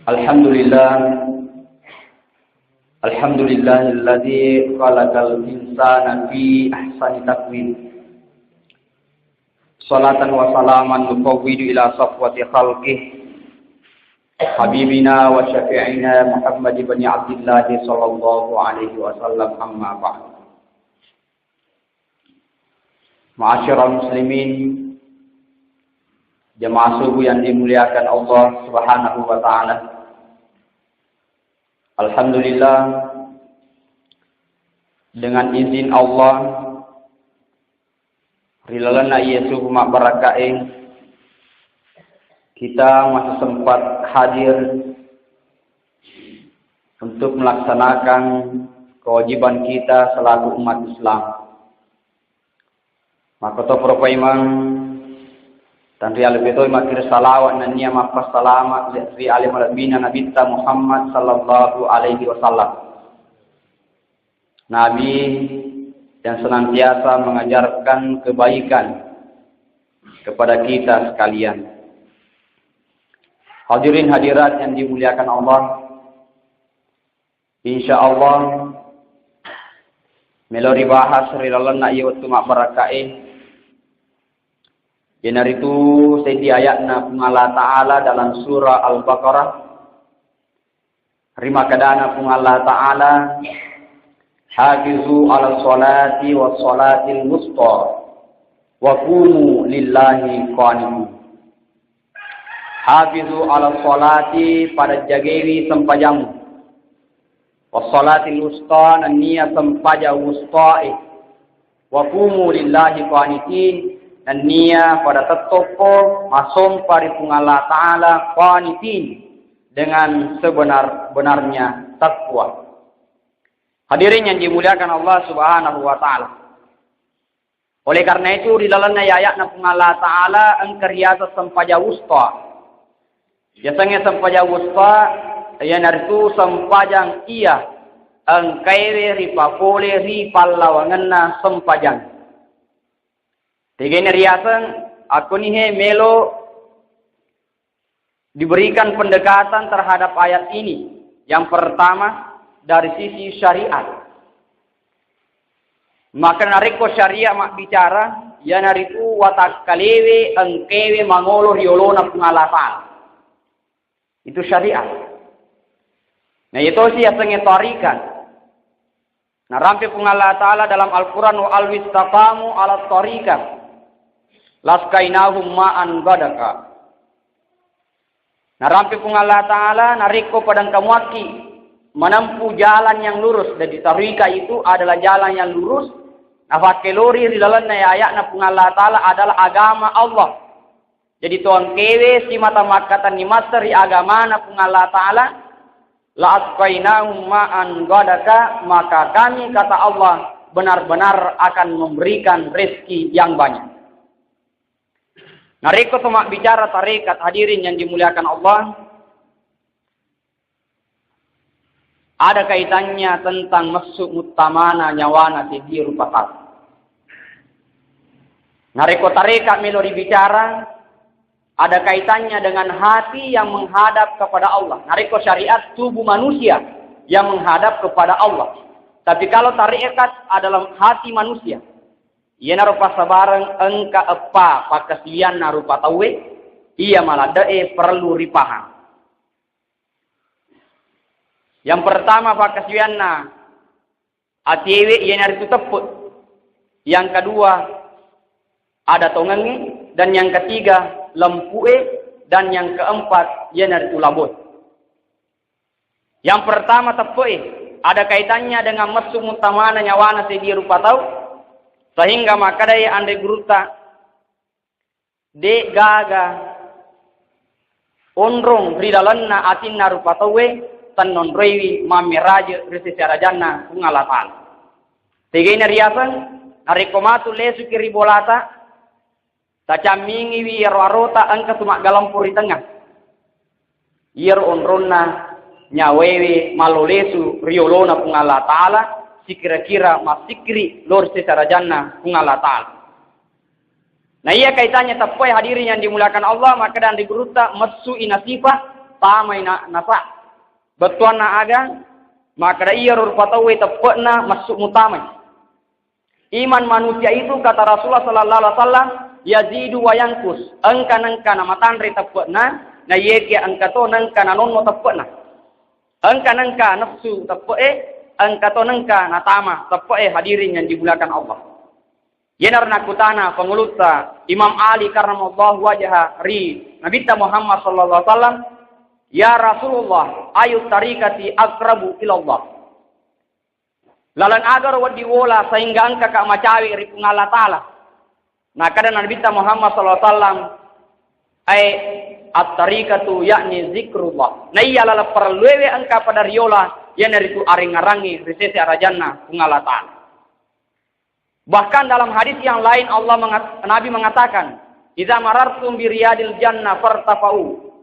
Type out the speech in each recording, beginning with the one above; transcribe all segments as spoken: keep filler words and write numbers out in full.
Alhamdulillah. Alhamdulillahilladzi khalaqal insana fi ahsani taqwim. Salatan wa salaman nufawwidu ila safwati khalqih, habibina wa syafi'ina Muhammad ibn Abdillah sallallahu alaihi wasallam, amma ba'd. Ma'asyiral muslimin, jemaah subuh yang dimuliakan Allah Subhanahu wa taala. Alhamdulillah, dengan izin Allah, ri lalenna iye subuh mabbarakkae, kita masih sempat hadir untuk melaksanakan kewajiban kita selaku umat Islam. Makkotoparo paimeng, tanrialebbi toi makkiri salawat nennia mappassalama ri ale malebbina Nabitta Muhammad sallallahu alaihi wasallam. Nabi yang senantiasa mengajarkan kebaikan kepada kita sekalian. Hadirin hadirat yang dimuliakan Allah, insya Allah melo ribahas ri lalenna iye wettu mabbarakkae, iyanaritu seddi ayatna Puang Allah Ta'ala dalam surah Al-Baqarah. Rimakkedana Puang Allah Ta'ala, "Hafizu ala salati wa salatil wusta wa qumu lillahi qanitin." Hafizu ala salati, pada jagewi sempajammu. Wa salatil wusta, nennia sempajang wustae. Wa qumu lillahi qanitin, nennia pada tettokko masompa ri Puang Allah Ta'ala qanitin, dengan sebenar-benarnya takwa. Hadirin yang dimuliakan Allah Subhanahu wa Ta'ala. Oleh karena itu, ri lalenna ayatna Puang Allah Ta'ala engka riaseng sempajang wusta. Yasengnge sempajang wusta, iyanaritu sempajang iya engkaewe ripapole ri pallawangenna sempajang. Tegene riaseng, akkonihe melo diberikan pendekatan terhadap ayat ini. Yang pertama, dari sisi syariat. Maka narekko syariat mabbicara, iyanaritu watakkalewe engkewe mangolo ri olona Puang Allah Ta'ala. Itu syariat. Nah, itu si yasengnge tarikat. Narampe Puang Allah Ta'ala dalam Al-Quran, "Wa alwistaqamu ala tarikat laskainahum ma'an gadaka." Narampe Puang Allah Ta'ala, narekko pada engka muakki menempuh jalan yang lurus, jadi tarikat itu adalah jalan yang lurus, nafakkelori ri lalenna ayatna Puang Allah Ta'ala adalah agama Allah. Jadi, to engkewe simata makkatenni masse ri agamana Puang Allah Ta'ala, "La asqainahum ma'an ghadaka," maka kami, kata Allah, benar-benar akan memberikan rezeki yang banyak. Narekko to mabbicara tarekat, hadirin yang dimuliakan Allah, ada kaitannya tentang messu muttamana nyawana seddi rupa tau. Narekko tarekat melo dibicara, ada kaitannya dengan hati yang menghadap kepada Allah. Narekko syariat, tubuh manusia yang menghadap kepada Allah. Tapi kalau tarekat adalah hati manusia. Iyanaro passabareng engka eppa pakkasiwianna rupa tauwe, iya maladde'e perlu ripahang. Yang pertama, pakkasiwianna atiewe iyanaritu teppe'. Yang kedua, ada tongengnge, dan yang ketiga, lempu'e, dan yang keempat, iyanaritu laboe. Yang pertama, teppe'e, ada kaitannya dengan messu muttamana nyawana seddi rupa tau, sehingga makkedai anre gurutta, de'gaga onrong ri lalenna atinna rupa tauwe, tennonroiwi mammeraje ri seserajanna Puang Allah Ta'ala. Tegaina riaseng, narekko matu lesuki ri bolata, tacammingiwi iyaro arota engka sumaggalempo ri tengnga. Iyaro onronna nyawaewe mallo lesu ri olona Puang Allah Ta'ala, sikira-kira massikkiri lao ri seserajanna Puang Allah Ta'ala. Na iya kaitannya teppe'e, hadirin yang dimuliakan Allah, makkeda anre gurutta, messu'i nasipa, tamai na-, nasa. Bettuanna aga? Makkeda iyaro rupa tauwe teppe'na messu mutamai. Iman manusia itu, kata Rasulullah sallallahu alaihi wasallam, yazidu wa yanqus. Engka nengka namatanre teppe'na, na iyekia engka to nengka nanonno teppe'na. Engka nengka nafsu teppe'e, engka to nengka natama teppe'e, hadirin yang dimuliakan Allah. Yenaro nakkutana pangulutta Imam Ali karramallahu wajha ri Nabitta Muhammad sallallahu alaihi wasallam, "Ya Rasulullah, ayu tariqati aqrabu ilallah?" Laleng agaro wedding wola sehingga engkaka macawe ri Puang Allah Ta'ala? Nakkeda Nabitta Muhammad sallallahu alaihi wasallam, ai at-tariqatu yakni zikrullah. Naiya laleng parelluewe engka pada riola, iyanaritu arengngerangngi ri sese arajanna Puang Allah Ta'ala. Bahkan dalam hadis yang lain Allah mengat-, Nabi mengatakan, "Idza marartum bi riyadil jannah fartafa'u."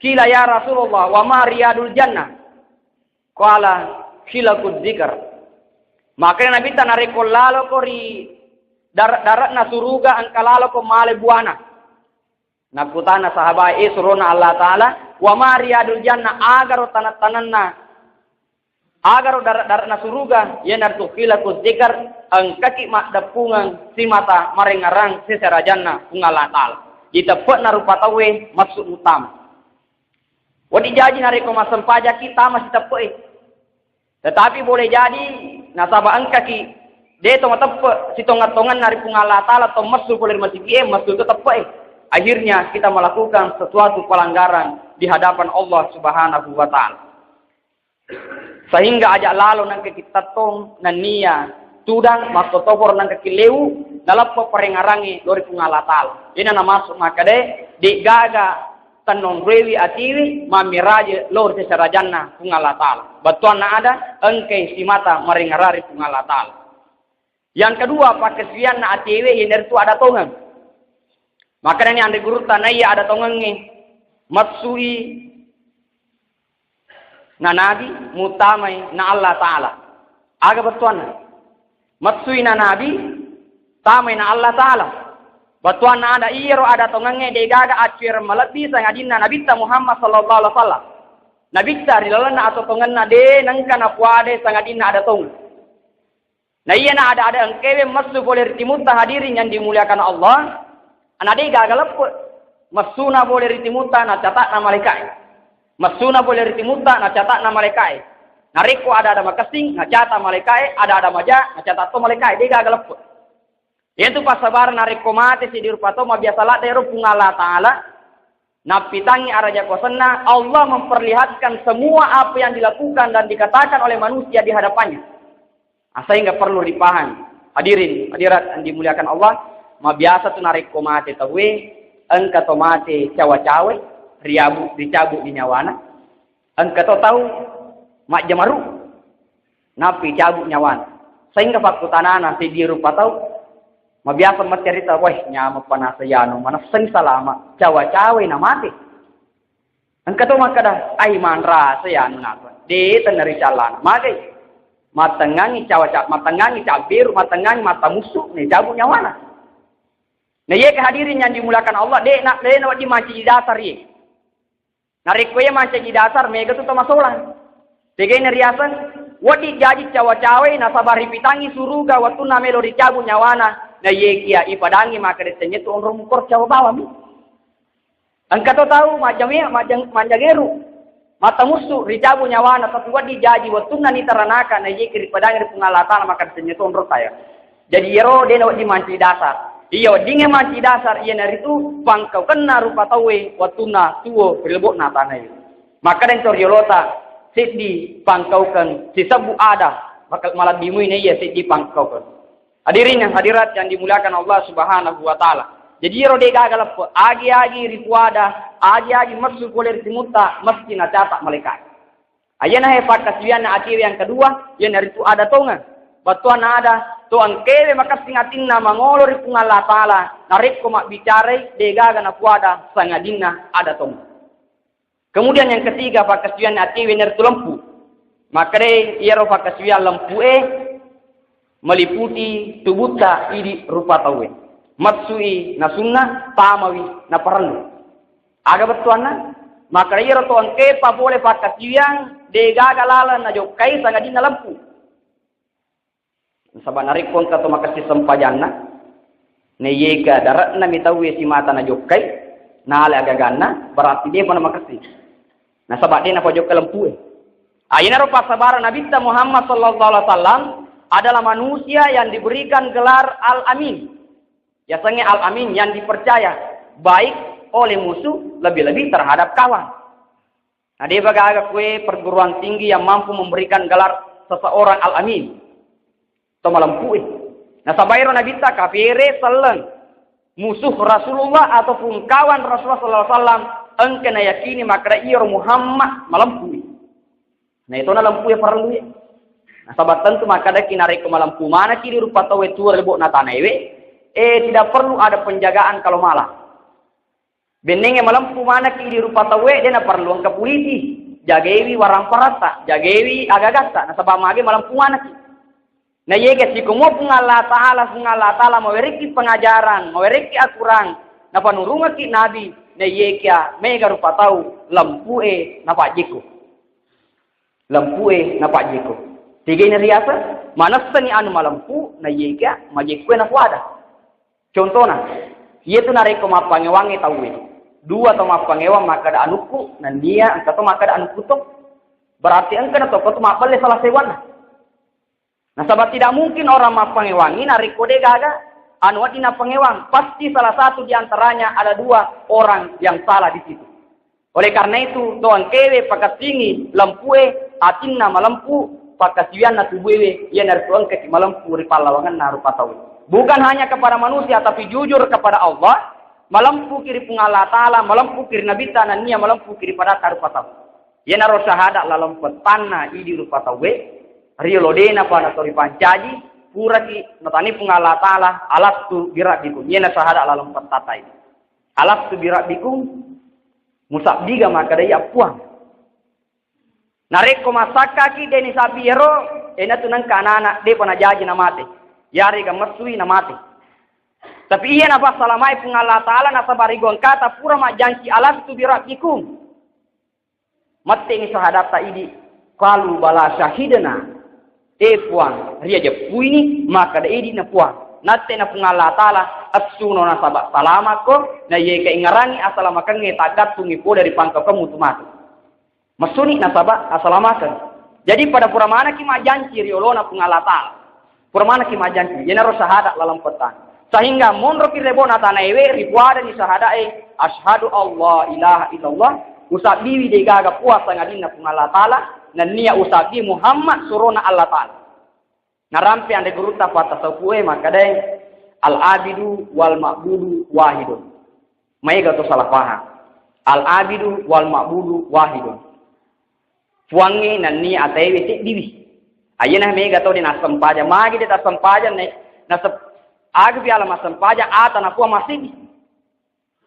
Qila, "Ya Rasulullah, wa ma riyadul jannah?" Qala, "Hilaqud dzikr." Makanya Nabitta, narekko laloko ri dar-, dare'na suruga, engka laloko male buana. Nakkutana sahabat, "Eh, surona Allah Ta'ala, wa ma riyadul jannah, agaro taneng-tanenna, agaro dare-, dare'na suruga?" Iyanaritu hilaquz zikr, engkaki maddeppungeng simata marengngerang sese arajanna Puang Allah Ta'ala. Diteppe'na rupa tauwe massu utama. Wedding jaji narekko massempajaki tama siteppe'e. Tetapi boleh jadi nasaba engkaki de to mateppe sitongeng-tongenna ri Puang Allah Ta'ala, to messu pole ri masigi'e, messu to teppe'e. Akhirnya kita melakukan sesuatu pelanggaran di hadapan Allah Subhanahu wa Ta'ala. Sehingga aja lalo nengka kita tong nennia tudang makkotoporo nengka kileu naleppe parengngerangnge lao ri Puang Allah Ta'ala. Ina namasuk makkeda de gaga tennonroewi atiwi mammiraje lao ri sese arajanna Puang Allah Ta'ala. Bettuanna ada, engkai simata marengngerang ri Puang Allah Ta'ala. Yang kedua, pakkasiwianna atiwi iyanaritu ada tongeng. Makkedani anre gurutta, naiya ada tongengnge, massui na nabi, mutamai na Allah Ta'ala. Aga bettuanna? Massui na nabi, tamai na Allah Ta'ala. Bettuanna ada, iyaro ada tongengnge de gaga accuereng malebbi sangadinna Nabitta Muhammad sallallahu alaihi wasallam. Nabitta ri lalenna atau tongenna de nengka napuadai sangadinna ada tongeng. Na iyana ada-ada engkewe messu pole ri timutta, hadirin yang dimuliakan Allah, ana de gaga leppe. Messuna pole ri timutta, nacata'na malaika'e. Messuna pole ri timutta, nacata'na malaika'e. Narekko ada-ada makessing, nacata malaika'e, ada-ada maja, nacata to malaika'e, de gaga leppe. Iyantu passabareng narekko mate seddi rupa tau mabiasa ladde ero Puang Allah Ta'ala, nappitangngi araja kuasanna, Allah memperlihatkan semua apa yang dilakukan dan dikatakan oleh manusia di hadapannya. Ah, sehingga perlu dipahami. Hadirin, hadirat yang dimuliakan Allah, mabiasa tu narekko mate tauwe, engka to mate cawa-cawa, riabu, dicabut di nyawana. Engka to tau majjamaru, nappi cabut nyawana. Sehingga pakkutanana seddi rupa tau, mabiasa maccarita, "Weh, nyameng panasa yanu, manessani salama, cawa-cawai na mate." Engka to makkeda, "Ai, manrasa yanu napa? De tenna ri callana." Magai? Mattengngangi cawa-ca-, mattengngangi cabberu, mattengngangi mattamussu, ne cabut nyawana. Na iye ke hadirin yang dimuliakan Allah, de na, de na wedding mancaji dasar iye. Narekko iya mancaji dasar, mega tu to masolang. Tegaina riaseng, wedding jaji cawa-cawai, nasaba ripitangngi suruga wettunna melo ricabut nyawana, na iyekia ipadangi makkeda tengnge tu onrong mukor cawa bawammi. Engka to tau majjame-, majjang-, manjangeru, mattamussu, ricabut nyawana, tapi wedding jaji wettunna nitaranaka, na iyeki ripadangi ri Puang Allah Ta'ala makkeda tengnge tu onrong saya. Jadi iyaro de na wedding mancaji dasar. Iya weddingnge mancaji dasar iyanaritu pangkaukenna rupa tauwe wettunna tuwo ri lebo'na tanae. Makkeda to riolota, seddi pangkaukeng sisebbu ada, bakal malebbi mui na iya seddi pangkaukeng. Hadirin yang hadirat yang dimuliakan Allah Subhanahu wa Ta'ala. Jadi iyaro de gaga leppe, agi-agi ripuada, agi-agi messu pole ri timutta, mesti nacata malaikat. Ayana he pakkasiwianna atiwi yang kedua, iyanaritu ada tongeng. Bettuanna ada, to engkewe makessing atinna mangolo ri Puang Allah Ta'ala, narekko mabbicarai, de gaga napuada sangadinna ada tongeng. Kemudian yang ketiga, pakkasiwianna atiwi iyanaritu lempu. Makkeda iyaro pakkasiwiang lempue, meliputi tubutta idi rupa tauwe. Massui nasunna, tamawi naparellu. Aga bettuanna? Maka iyaro to engkae papole pakkasiwiang, degaga laleng najokkai sangadinna lempu. Nasaba narekko engka to makessing sempajanna, naiyeka dare'na mi tauwe simata najokkai, nala agaganna, berarti depa namakessing. Nasaba de napajokka lempue. Ayenaro passabareng Nabitta Muhammad sallallahu alaihi wasallam adalah manusia yang diberikan gelar Al-Amin. Yasengnge Al-Amin, yang dipercaya, baik oleh musuh, lebih-lebih terhadap kawan. Nah, de gaga kue perguruan tinggi yang mampu memberikan gelar seseorang Al-Amin. To malempu'e. Nasaba ero Nabitta kafere selleng musuh Rasulullah ataupun kawan Rasulullah sallallahu alaihi wasallam engka nayakini makkeda iyaro Muhammad malempu'i. Nah, itu nalempu'e parellu ya. Nasaba tentu makkedaki narekko malempu manaki di rupa tauwe tuwo ri lebo'na tanaewe, eh, tidak perlu ada penjagaan kalau malam. Bennengnge malempu manekki di rupa tauwe, de naparellu engka pulisi. Jagaiwi waramparatta, jagaiwi agagatta, nasaba mage malempu manekki. Naiyega sikomo Puang Allah Ta'ala, Puang Allah Ta'ala mawerekki pengajaran, mawerekki akurang, napanurungekki nabi, naiyega mega rupa tau lempue napajjekko. Lempue napajjekko. Tigaina riaseng, manessani anu malempu, naiyega majekkoe napuada. Contona, iyatu narekko mappangewangnge tauwe, dua tau mappangewang makkeda anukku, nennia engka to makkeda anukku to. Berarti engka na tokko to mabbelle salah sewanna. Nasaba tidak mungkin orang mappangewangi narekko de gaga anu wedding nappangewang. Pasti salah satu di antaranya ada dua orang yang salah di situ. Oleh karena itu, to engkaewe pakessingi lempue, atinna malempu, pakkasiwianna tubuewe, iyanaritu engkaki malempu ri pallawangenna rupa tauwe. Bukan hanya kepada manusia, tapi jujur kepada Allah, malempuki ri Puang Allah Ta'ala, malempuki ri Nabitta, nennia malempuki ri padatta rupa tau. Iyanaro syahadat laleng pettanna idi rupa tauwe, riolo de napa nato ripancaji, puraki natani Puang Allah Ta'ala, alastu birabbikum. Iyana syahadat laleng pettatta idi. Alastu birabbikum, musabbiga makkeda iya Puang. Narekko massakkaki deni sabbi ero, enatu nengka anak-anak depa najaji namate. Yarega messui namate. Tapi iya napassalamai Puang Allah Ta'ala nasaba ri gongkata pura majjanci alastu birabbikum. Metteni sahadatta idi, qalu bala syahidna. E Puang, riajeppuini makkeda idi na Puang. Natte na Puang Allah Ta'ala, essuno nasaba salamakko, na iye kaingarangi asalamakengnge taggattungi pole ri pangkaukemmu tu matu. Messuni nasaba asalamakeng. Jadi pada pura manaki majjanci ri olona Puang Allah Ta'ala. Pura manaki majjanci, iyanaro syahadat laleng pettang. Sehingga monroki rebona tanaewe ripuadani syahadae, asyhadu alla ilaha illallah, usabbiwi degaga puang sangadinna Puang Allah Ta'ala, nennia usabbi Muhammad surona Allah Ta'ala. Narampe anre gurutta patta saupue makkedae, al-abidu wal ma'budu wahidun. Maega to salah paham. Al-abidu wal ma'budu wahidun. Puangnge nennia ataewe seddiwi. Ayyana mega to de nassempajang, magi de tassempajang ne, nasep-, aga pi ala massempajang, ata na puang masseddi.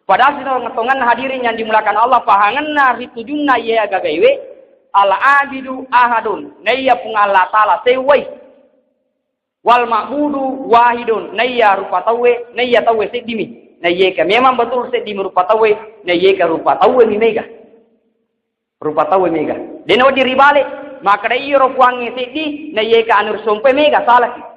Padahal sitongenna hadirin yang dimuliakan Allah, pahangenna ritujunna iye agagaiwe, al-abidu ahadun, naiya Puang Allah Ta'ala sewwai. Wal ma'budu wahidun, naiya rupa tauwe, naiya tauwe seddimi. Naiyeka memang betul seddimi rupa tauwe, naiyeka rupa tauwe mi mega. Rupa tauwe mega. Dena wedding ribale, makkeda iyaro puangnge seddi, naiyeka anu risompe mega, salaki.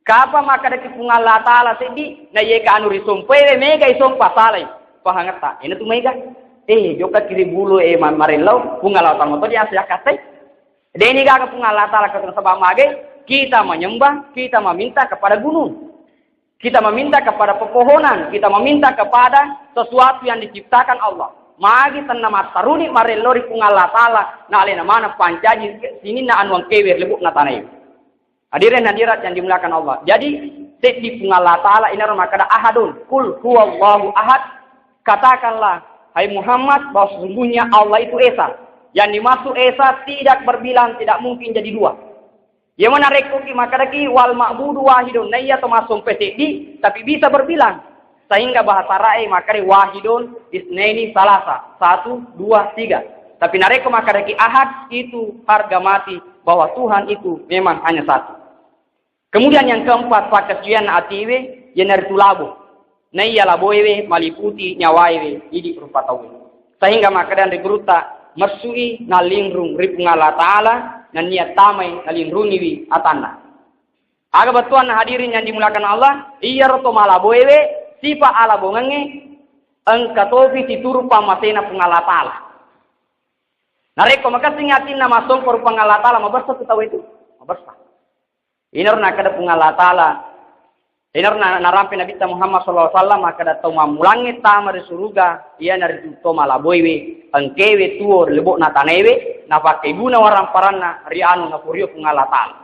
Kapa makkedaki Puang Allah Ta'ala seddi, naiyeka anu risompewe mega isompa, salai. Pahangetta, enatu mega. Eh, jokka kiri bulu, eh, ma-, marellau, Puang Allah Ta'ala moto diasa yakkatai. Deni gaga Puang Allah Ta'ala ketua sebab mage, kita menyembah, kita meminta kepada gunung. Kita meminta kepada pepohonan, kita meminta kepada sesuatu yang diciptakan Allah. Magi tenna mattaruni marello ri Puang Allah Ta'ala, na alena maneng pancaji sininna anu engkewe ri lebo'na tanae. Hadirin hadirat yang dimuliakan Allah. Jadi, seddi Puang Allah Ta'ala inaro makkeda ahadun. Qul huwallahu ahad. Katakanlah, hai Muhammad, bahwa sesungguhnya Allah itu Esa. Yang dimaksud Esa tidak berbilang, tidak mungkin jadi dua. Iya mana rekko ki makkedaki wal ma'budu wahidun, naiya to massompe seddi, tapi bisa berbilang. Sehingga bahasa Arae makkeda wahidun, isnaini, salasa, satu, dua, tiga. Tapi narekko makkedaki ahad, itu harga mati bahwa Tuhan itu memang hanya satu. Kemudian yang keempat, pakkasiwianna atiwe, iyanaritu labo. Naiya laboewe maliputi nyawaewe, idi rupa tauwe. Sehingga makkeda anre gurutta, messui nalinrung ri Puang Allah Ta'ala, nennia tamai nalinrungiwi atanna. Aga bettuanna hadirin yang dimuliakan Allah, iyaro to malaboewe, sipa alabongengnge, engka topi situru pammasena Puang Allah Ta'ala. Narekko makessing atinna massompa ri Puang Allah Ta'ala, mabessa tu tau itu, mabessa. Inaro nakkeda Puang Allah Ta'ala, inaro na-, narampe Nabitta Muhammad sallallahu alaihi wasallam, makkeda tau mammulangnge tama ri suruga, iyanaritu to malaboewe, engkewe tuo ri lebo'na tanaewe, napakkeguna waramparanna ri anu napurio Puang Allah Ta'ala.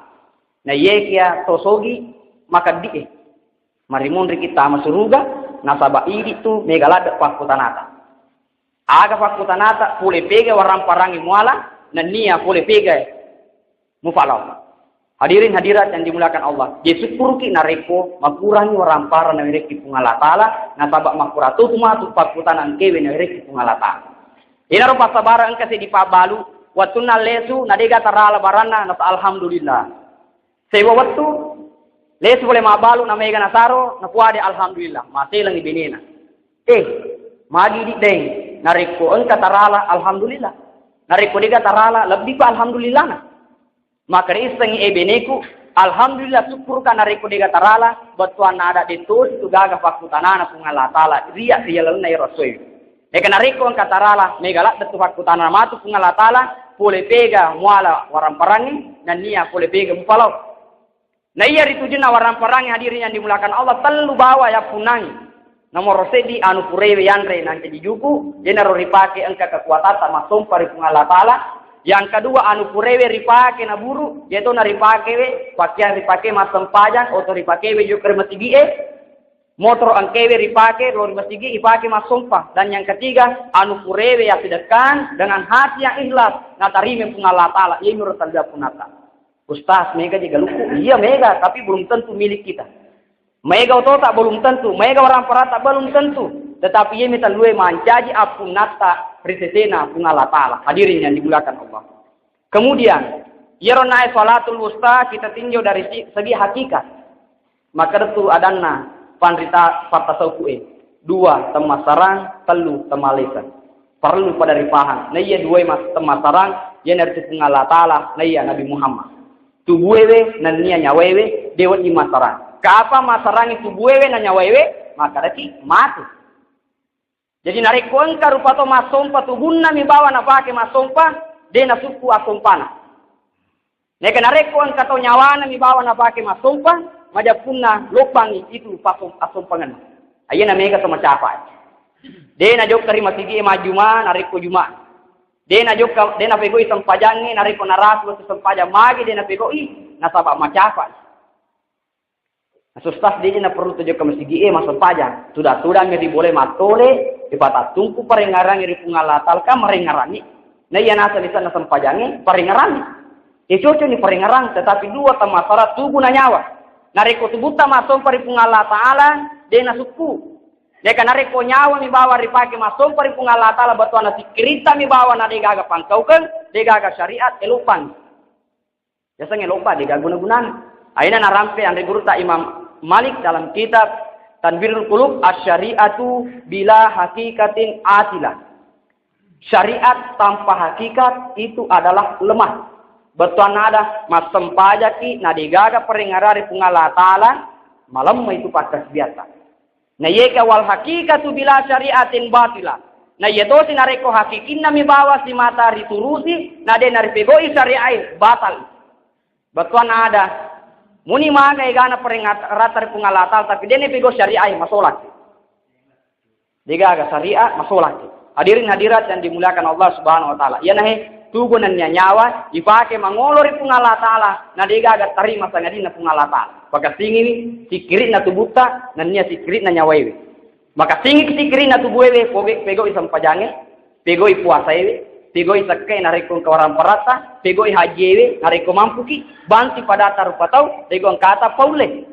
Na iyekia to sogi makeddi'e, marimunriki tama suruga, nasaba idi tu mega ladde pakkutanata. Aga pakkutanata, pole pega waramparangnge muala, nennia pole pega mupalao. Hadirin hadirat yang dimuliakan Allah, je sukkuruki narekko makurangi waramparang nawerekki Puang Allah Ta'ala, nasaba makkura totu matu pakkutana engkewe nawerekki Puang Allah Ta'ala. Inaro passabareng engka seddi pabbalu, wettunna lesu, na dega tarala baranna, nasa alhamdulillah. Sewa wettu, lesu pole mabbalu, na mega nasaro, napuade alhamdulillah, matelengi benena. Eh, magi di deng, narekko engka tarala, alhamdulillah. Narekko dega tarala, lebbi pa alhamdulillahna. Maka riissengngi, e beneku, alhamdulillah, sukkuruka narekko dega tarala, bettuanna ada de tosi tu gaga pakkutanana Puang Allah Ta'ala, ria ri lalenna ero essoe. Eka narekko engka tarala, mega ladde tu pakkutanana matu Puang Allah Ta'ala, pole pega muala waramparangnge, nennia pole pega mupalao. Na iya ritujunna waramparangnge, hadirin yang dimuliakan Allah, tellu bawa yappunnangi. Nomoro seddi, anu purewe yanre nancaji juku, yenaro ripake engka kekuatatta massompa ri Puang Allah Ta'ala. Yang kedua, anu purewe ripake naburu, yeto na ripakewe, pakkiang ripake massempajang, oto ripakewe jokka ri masigi'e, motoro engkewe ripake, lo ri masigi ipake massompa. Dan yang ketiga, anu purewe yasedekkan dengan hati yang ikhlas, natarima Puang Allah Ta'ala, iyanaro tellu yappunnata. Ustaz, mega je galukku? Iya, mega, tapi belum tentu milik kita. Mega otota belum tentu, mega waramparatta belum tentu. Tetapi iyami tellue mancaji appunnatta ri sesena Puang Allah Ta'ala. Hadirin yang dimuliakan Allah. Kemudian, iyaro nae salatul wusta kita tinjau dari si-, segi hakikat. Maka detu adanna panrita patta sauku e. Dua, temmassarang, tellu, temmalesang. Perlu pada ripahang. Naiya duae mas-, temmassarang, iyanaritu Puang Allah Ta'ala, naiya Nabi Muhammad. Tubuewe, nennia nyawaewe, de wedding massarang. Kapa massarangi tubuewe na nyawaewe, makkedaki matu. Jadi narekko engka rupa to massompa tubunna mi bawa napake massompa, de nasukku assompana. Neka narekko engka to nyawana mi bawa napake massompa, majappunna loppangi itu pasom-, assompangenna. Ayyana mega to macapai. De najokka ri masigi e majjuma narekko juma. De najokka, de napegoi sempajangnge narekko narapi wettu sempajang magi de napegoi nasaba macapai. Nah, sustas, de na perlu to jokka masigi e massempajang. Tuda-tuda mi ri bole mattole, ipatattungku parengngerangnge ri Puang Allah Ta'ala, kan marengngerangngi. Na iya naseng lisanna sempajangnge, parengngerangngi. E cocok ni parengngerang, tetapi dua temmassara tubu na nyawa. Narekko tubutta massompa ri Puang Allah Ta'ala, de nasukku. Deka narekko nyawa mi bawa ripake massompa ri Puang Allah Ta'ala, bettuanna sikkiritta mi bawa na de gaga pangkaukeng, de gaga syariat, elopang. Yasengnge lobba, de gaga guna-gunana. Aina narampe anre gurutta Imam Malik dalam kitab Tanwirul Qulub, "Asy-syari'atu bila hakikatin atilah." Syariat tanpa hakikat itu adalah lemah. Bettuanna ada, massempajaki na de gaga parengngerang ri Puang Allah Ta'ala, malemma itu pakkasiwiatta. Na iyae ka wal hakikatu bila syariatin batila. Na iya tosi narekko hakikinna mi bawa simata riturusi, na de naripegoi syariae, batal. Bettuanna ada, muni maga egana peringatan rata ri Puang Allah Ta'ala, tapi de napegoi syariae, masolaki. De gaga syariat, masolaki. Hadirin hadirat yang dimuliakan Allah Subhanahu wa Ta'ala. Iyanahe tugu nennia nyawa ipake mangolo ri Puang Allah Ta'ala, na de gaga tarima sangadinna Puang Allah Ta'ala. Pakassingiwi sikkiri'na tubutta, nennia sikkiri'na nyawaewe. Makassingi sikkiri'na tubuewe, poge-, pegau'i sempajangnge, pegau'i puasaewe, pegau'i sekkae narekko engka waramparatta, pegau'i hajiewe narekko mampuki, bantu padatta rupa tau, pegau engkata paulle.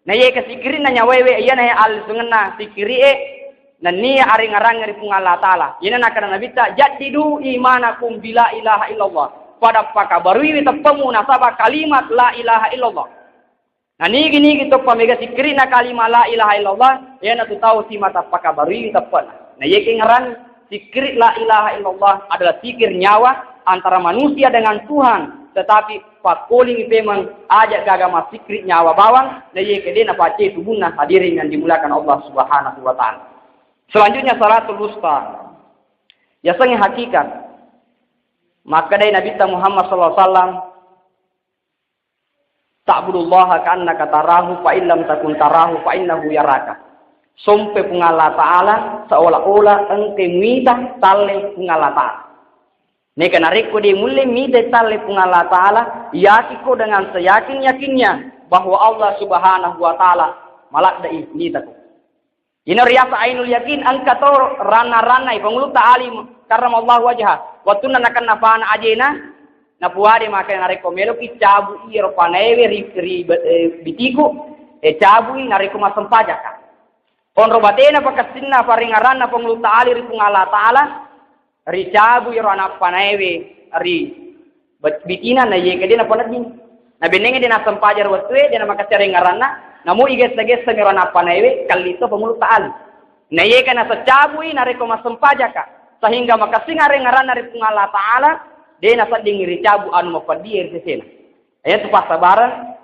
Na iye kasikkiri'na nyawaewe, iyana allisungenna sikkiri'e, nennia arengngerangnge ri Puang Allah Ta'ala. Iyana nakkeda Nabitta, "Jaddidu imanakum bila ilaha illallah." Pada pakabaruiwi teppemu nasaba kalimat la ilaha illallah. Na nigi-nigi toppa mega sikkiri'na kalimat la ilaha illallah, iyana tu tau simata pakabaruiwi teppena. Na iye kengngerangngi, Sikkiri la ilaha illallah adalah sikir nyawa antara manusia dengan Tuhan, tetapi pakkoling pemeng aja gaga massikkiri nyawa bawang, na iye kede napace tubunna. Hadirin yang dimuliakan Allah Subhanahu wa Ta'ala. Selanjutnya salatul wusta. Yasengnge hakikat. Makkedai Nabitta Muhammad sallallahu alaihi wasallam, "Ta'budullaha ka'annaka tarahu, fa illam takun tarahu, fa innahu yaraka." Sompe Puang Allah Ta'ala seolah-olah engke muita talle Puang Allah Ta'ala. Neka narekko de mulle mita talle Puang Allah Ta'ala, yakiko dengan seyakin-yakinnya bahwa Allah Subhanahu wa Ta'ala maladde'i mitako. Ino riasa ainul yakin, engka to ranna-ranna i Pangulutta Ali karramallahu wajha. Wattunna nakenna fana ajena, napuade maka narekko meloki cabu iyaro panaewe ri, ri, eh, bitiku, e cabui narekko massempajaka. Onro batena pakassinna paringaranna Pangulutta Ali ri Puang Allah Ta'ala, ricabu iyaro anak panaewe ri bet-, bitina, na iye kede napanedding. Na bennenge de nassempajang wettue, de namakessing arengngaranna, namo igessa-gessa miro anak panaewe, kallito Pangulutta Ali. Na iye ka nasecabui narekko massempajaka, sehingga makessing arengngaranna ri Puang Allah Ta'ala, de nasedding ricabu anu mapeddie ri sesena. Iyatu passabareng,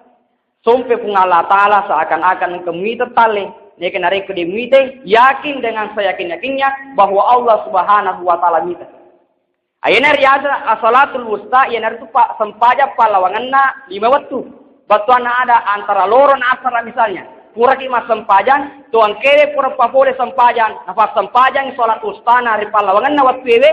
sompe Puang Allah Ta'ala seakan-akan engka muita talle. Neka narekko de muita, yakin dengan seyakin-yakinnya bahwa Allah Subhanahu wa Ta'ala mita. Ayena riasa as-salatul wusta, iyanaritu pa-, sempajang pallawangenna lima wettu. Bettuanna ada antara loro na asara misalnya. Puraki massempajang, to engkewe pura papole sempajang, napassempajang salat wustana ri pallawangenna wettuewe.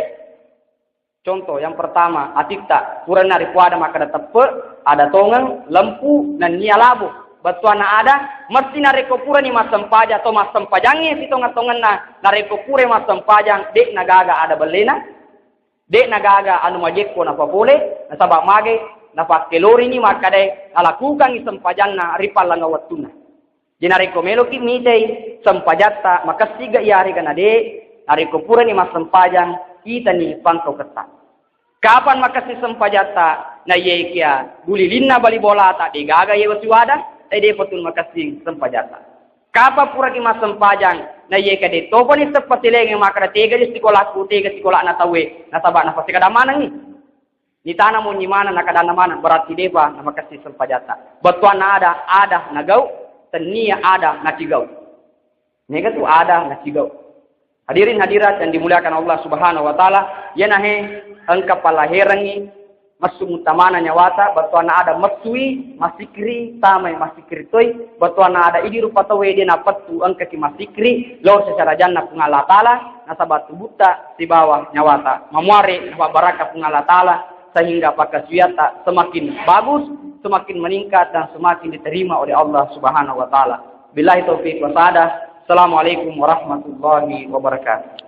Contoh, yang pertama, atitta, purana ripuada makkeda teppe, ada tongeng, lempu, nennia labo. Bettuanna ada, mesti narekko purani massempajang, to massempajangnge sitongeng-tongenna, narekko pura massempajang, de nagaga ada bellena, de nagaga anu majekko napapole, nasaba mage, napakkelorini makkedae, nalakukangngi sempajanna ri pallangeng wettunna. Jadi narekko meloki mitai sempajatta, makessiga iyarega na de, narekko purani massempajang, kitani pangkauketta. Kapan makessing sempajatta? Na iye kia dulilinna bali bolata, de gaga iye wasiwada, e de patun makessing sempajatta. Kapan puraki massempajang? Na iye kia de topani seppasilengnge makkeda tega di sikolaku, tega sikolana tauwe, nasaba napasikada manengngi. Nitana monyi maneng, nakadanna maneng, berarti depa namakessing sempajatta. Bettuanna ada, ada nagau, tennia ada nacigau. Mega tu ada nacigau. Hadirin hadirat yang dimuliakan Allah Subhanahu wa Ta'ala, iyanahe engka pallaherengngi messu muttamana nyawata, bettuanna ada messui masikri, tamai masikri toi, bettuanna ada idi rupa tauwe de napettu engkaki masikri, lao secara janna Puang Allah Ta'ala, nasaba tubutta sibawa nyawata. Mamuare napabbarakka Puang Allah Ta'ala, sehingga pakkasuwiatta semakin bagus, semakin meningkat, dan semakin diterima oleh Allah Subhanahu wa Ta'ala. Billahi taufiq wa sa'adah. Assalamualaikum warahmatullahi wabarakatuh.